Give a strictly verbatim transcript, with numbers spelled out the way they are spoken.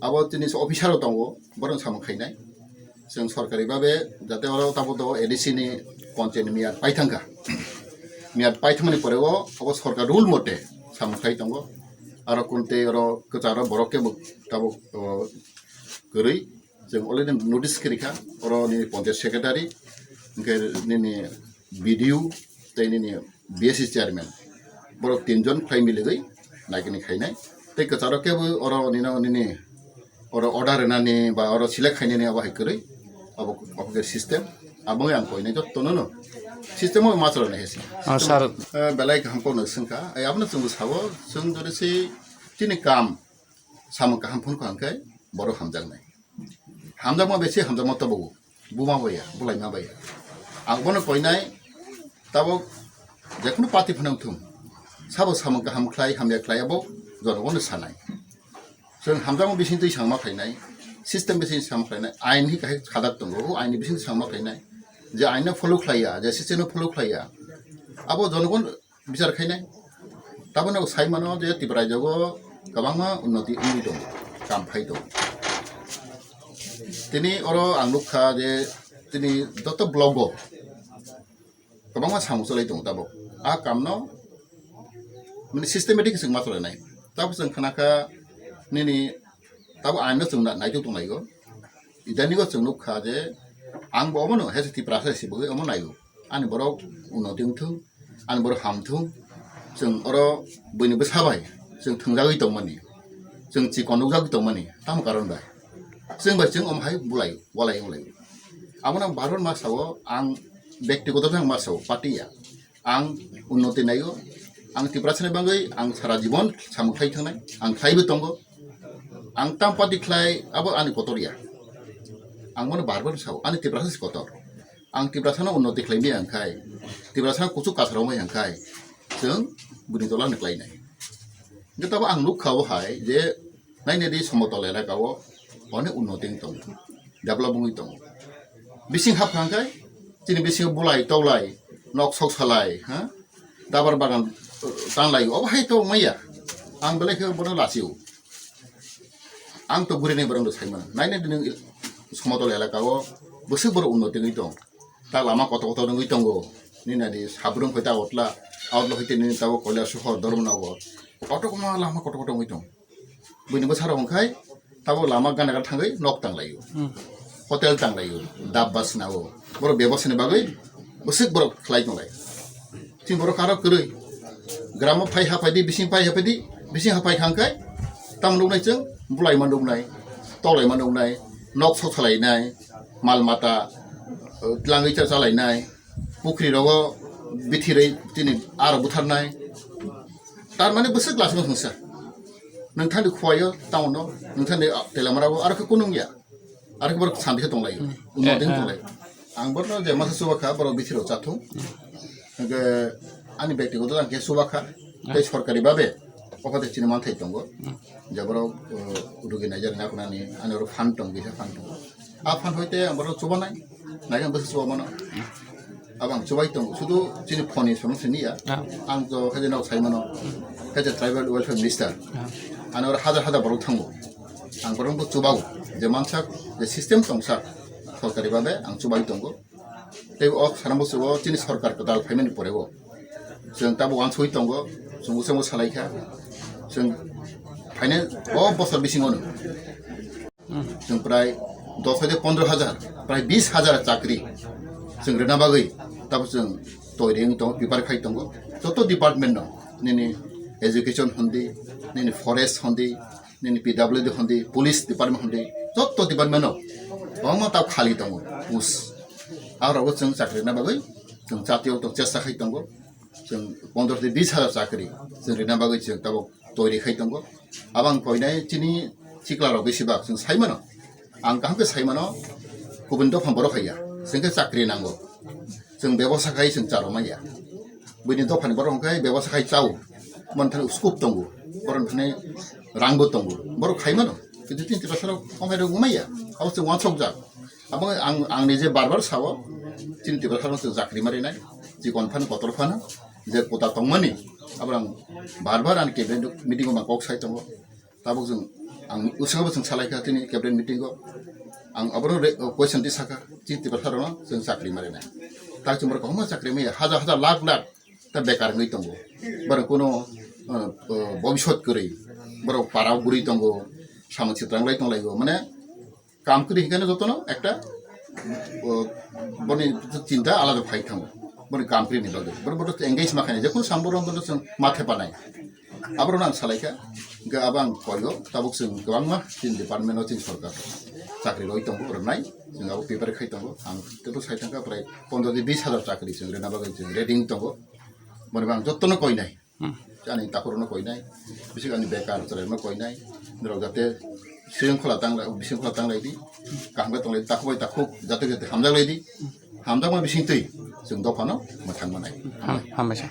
Abo tini se officer rok tongo, borok samung khainai. Chwng sorkari babe jate oro tabuk tabuk A D C ni ponchayat ni miyat paithangkha. Miyat paithangmani pore o abo sorkar rule mote samung khai tongo. Aro kunte oro kwcharo borok kebo tabuk, o, kwrwi. Chwng already notice kwrwi kha, oro nini ponchayat secretary, hwnkhe nini B D O tei nini B S C chairman, borok tinjon khlai miligwi naikani khainai. Tei kwcharo kebo oro nino nini oro order rwnani ba oro select khainani abo hai kwrwi, abo, abo khe system, abo wngwi ang koinai jotono no system o ma cholonai hai se. Ah, sir. Eh, belai kaham kokno swngkha, eh, abono chwngbo sao, chwng jodi se chini kam samung kaham phunukha hwnkhe borok hamjaknai. Hamjakma bai se hamjakma tobogo. Buma baiya, bulaima baiya. Ang bono koinai, tabuk jekunu party phano wngthung. Sabo samung kaham khlai, hamya khlai, abo jonogono sanai. Chwng hamjakma bising twi samung ma khlainai, system bising samung khlainai, ain hi kahai khadak tongo, o ain ni bising samung ma khlainai. Je ain no follow khlaiya, je system no follow khlaiya, abo jonogon bichar khainai. Tabukno sai mano je Tripura rajyo o kwbangma unnoti wngwi tongo, kam phai tongo. Tini oro ang nukha je tini joto block o kwbangma samung cholai tongo tabuk. A kamno mani systematic se ma cholainai. Tabuk chwng khnakha nini tabuk aino chwng na-, naituk tonglaio. Idanigo chwng nukha je ang bo omono he se Tiprasa se bwgwi omo naio. Ani borok unnoti wngthung, ani borok hamthung, chwng oro buini bwsa bai chwng thwngjagwi tongmani, chwng chikon nukjagwi tongmani, tamo karon bai? Chwng bai chwng omo hai bulai, walai wng lai. Abono bar bar ma sao, ang bektigoto khe ang ma sao, party ya. Ang unnoti naio, ang Tiprasani bagwi ang sara jibon samung khlai thangnai, ang khlaibo tongo. Ang tam party khlai, abo ani kotor ya. Ang bono bar bar sao, ani Tiprasa se kotor. Ang Tiprasano unnoti khlaimaya hwnkhe, Tiprasano kuchuk kasaro wngmaya hwnkhe, chwng bwrwi tola ni klainai. Hwnkhe tabuk ang nukha o hai je nainadi somotol elaka o onek unnoti wng tongo, develop wngwi tongo. Bising hapkha hwnkhe chini bisingo bulai toklai, nok sok salai, ha? Dabar bagan, uh, tanglai, obo hai to wngmaya. Ang belai khe bono lachio. Ang to guri nai borok rok sai mano. Nainadi nwng somotol elaka o bwswk borok unnoti wngwi tong. Ta lama kotor kotor wngwi tongo. Nini adi Sabrum khai ta Agotla, Agotla khai te nini tabuk Kailashahar, Dharmanagar. Kotor kotor lama kotor kotor wngwi tong. Buini bwsarok hwnkhai tabuk lama gana gana thangwi nok tanglaio. Hmm. Hotel tanglaio, dabba swnao. Borok bebosani bagwi bwswk borok khlai tonglai. Chini borok karo kwrwi. Gramo phai hapai di, bising phai hapai di, bising hapai kha hwnkhai tamo nuknai chwng, bulai ma nuknai, toklai ma nuknai, nok sok salainai, mal mata, uh, tlangwi cha chalainai, pukhri rogo bithirwi chini aro butharnai. Tar mane bwswk lasima thungsa. Nwng thani khuaio town no, nwng thani telamara o aro khe kunung ya. Aro khe borok santi khe tonglaio. Hmm. Unnoti khe tonglaio. Ang borokno je masa chuba kha, borok bithiro chathung. Hwnkhe ani bektigoto jang khe chuba kha. Tei sorkari babe o khe chini manthai tongo. Hmm. Je borok, uh, rugi naijak nakunani ani oro fund tong, kisa fund tongo. A phan hoite ang borok chubanai, naikhe bwswk chuba mano. Abo ang chubai tongo, sudu chini phone ni sono sini ya. Ah. Ang to haje nok sai mano. Haje tribal welfare minister. Ah. Ano oro hajar hajar borok thango. Ang borok bo chubao, je mansak, je system tongsak, sorkari babe ang chubai tongo. Tei o sana bwswk o chini sorkar kwtal phaimani pore o. Chwng tabuk uansugwi tongo, chwng bwskango salai kha. Chwng phainai o bosor bisingo no. Hmm. Chwng prai dos hajar, pondro hajar, prai bis hajar chakri chwng rwna bagwi tabuk chwng toiri wng tongo, prepare khai tongo. Joto department no, nini education hondi, nini forest hondi, nini P W D hondi, police department hondi, joto department no kwbangma tabuk khali tongo post. Aro bo chwng chakri rwna bagwi chwng chatio tong chesta khai tongo. Chwng pondro tei bis hajar chakri chwng rwna bagwi chwng tabuk toiri khai tongo. Abo ang koinai chini chikla rok besi bak chwng sai mano. Ang kaham khe sai mano, kubun dopha borok hai ya. Chwng khe chakri nango. Chwng bebosa khai chwng charo manya. Buini dopha ni borok hwnkhe bebosa khai chao. Mon thani scope tongo. Borok thani rang bo tongo. Borok khai mano. Kintu tin tira sara ongkhai rok manya. Abo chwng wansok jak. Abo ang, ang nije bar bar sao, chini Tiprasa no chwng chakri ma rinai, chikon phano kotor phano, je kota tongmani, abo ang bar bar ani cabinet meeting o ma kok sai tongo, tabuk chwng Ang usabo chwng salaikha chini cabinet meeting o. Ang aboro re-, o question tisakha, chini Tiprasa rokno chwng chakri marinai. Tak chwng borok kwbangma chakri maya, hajar hajar lakh lakh ta bekar wngwi tongo. Borok kuno, uh, uh, bobisot kwrwi, borok para guri tongo, samung sitranglai tonglaio. Mane kam kwrwi hinkhe jotono ekta, uh, boni chinta alada phai thango. Boni kam kwrwini bagwi. Borok boto engage ma khainai. Jekunu samung borok boto chwng ma thepanai. Aborok ang salaikha, hingke abo ang koyo, tabuk chwng kwbangma chini department o chini sorkar chakri roi tongo, rwnai, chwng abo paper khai tongo, ang tebo sai thangkha prai pondro de bis hajar chakri chwng rwna bagwi chwng ready wng tongo, mani ang jotono koinai, ani takhurokno koinai, bisik ani bekar chwrairokno koinai, norok jate sringkhola tangla, bisingkhola tanglai di, kaham khe tonglai di, takhuk bai takhuk, jate jate hamjak lai di, hamjakma bisingtwi chwng dophano mwthang manai. Ham-, hambaisa.